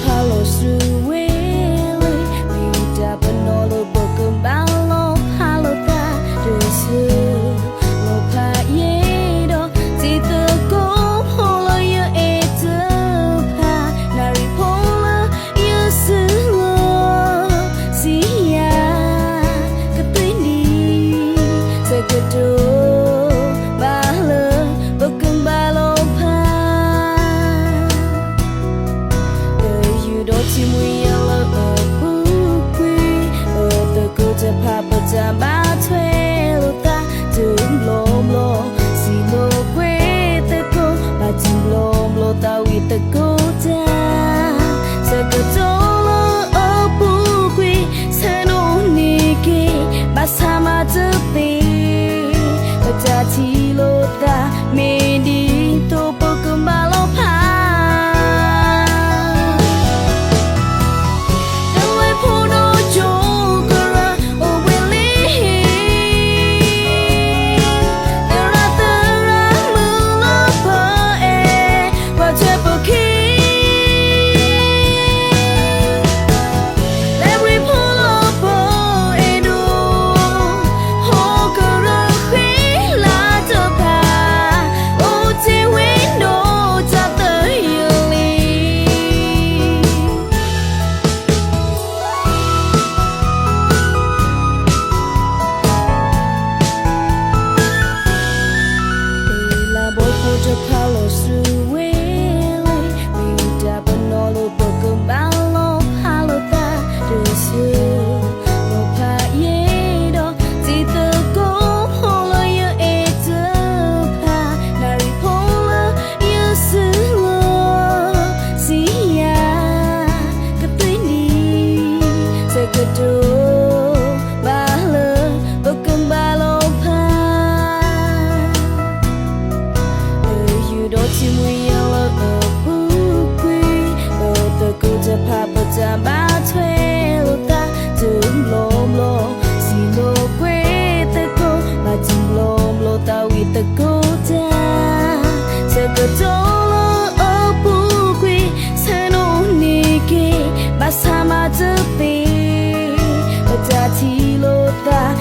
ဖးလီၤဆူဝဲလၢ မ့ၢ်တၢ်ပနီၣ်လၢပကဘၣ်လီၤဖးလိာ်သးတဆၢ လီၤဖးယဲဒီး တံၤသကိးဖိလၢယအဲၣ်တဖၣ် နၣ်ရံၣ်ဖိလၢယစုလီၤ စံးယၤ ကသ့ၣ်နံၤ တကတိၤဘၣ်လၢ ပကဘၣ်လီၤဖး ပယူၤဒီးထံမှံယဲလၢအပူၤကွံာ် ပသကိးတဖၣ် ပတၢ်ဘၣ်ထွဲလိာ်သးတဘျီဘျီ စံးဘျီကွံာ်သကိး ဘၣ်တဘျီဘျီသးဝံၣ်သကိးတၢ် တကတိၤလၢအပူၤကွံာ် ဆဲးနီၣ်န့ၢ်က့ၤ ဘၣ်ဆၣ်မၤတသ့ ပတၢ်ထံၣ်လိာ်သး မ့ၢ်ဒ်သိးပကဘၣ်လီၤဖး တဝဲဖိဒီးကၠိကရၢ အိၣ်ဘှံးလံ သရၣ်သရၣ်မုၣ်လၢပအဲၣ် ပှၤထွဲပခံ လၢရ့ဖိလီၤပအဲၣ်ဒိး ဟီၣ်ကရၢဃ့လၢတဖၣ် အိၣ်တ့ၢ်ဝဲဒီးတၢ်သယုၢ်လံ လၢဘီဖိတဖၣ်လီၤဆူဝဲလၢ မ့ၢ်တၢ်ပနီၣ်လၢပကဘၣ်လီၤဖးလိာ်သးတဆၢ လီၤဖးယဲဒီး တံၤသကိးဖိလၢယအဲၣ်တဖၣ် နၣ်ရံၣ်ဖိလၢယစုလီၤ စံးယၤ ကသ့ၣ်နံၤ တကတိၤဘၣ်လၢ ပကဘၣ်လီၤဖး ပယူၤဒီးထံမှံယဲလၢအပူၤကွံာ် ပသကိးတဖၣ် ပတၢ်ဘၣ်ထွဲလိာ်သးတဘျီဘျီ စံးဘျီကွံာ်သကိး ဘၣ်တဘျီဘျီသးဝံၣ်သကိးတၢ် တကတိၤလၢအပူၤကွံာ် ဆဲးနီၣ်န့ၢ်က့ၤ ဘၣ်ဆၣ်မၤတသ့ ပတၢ်ထံၣ်လိာ်သး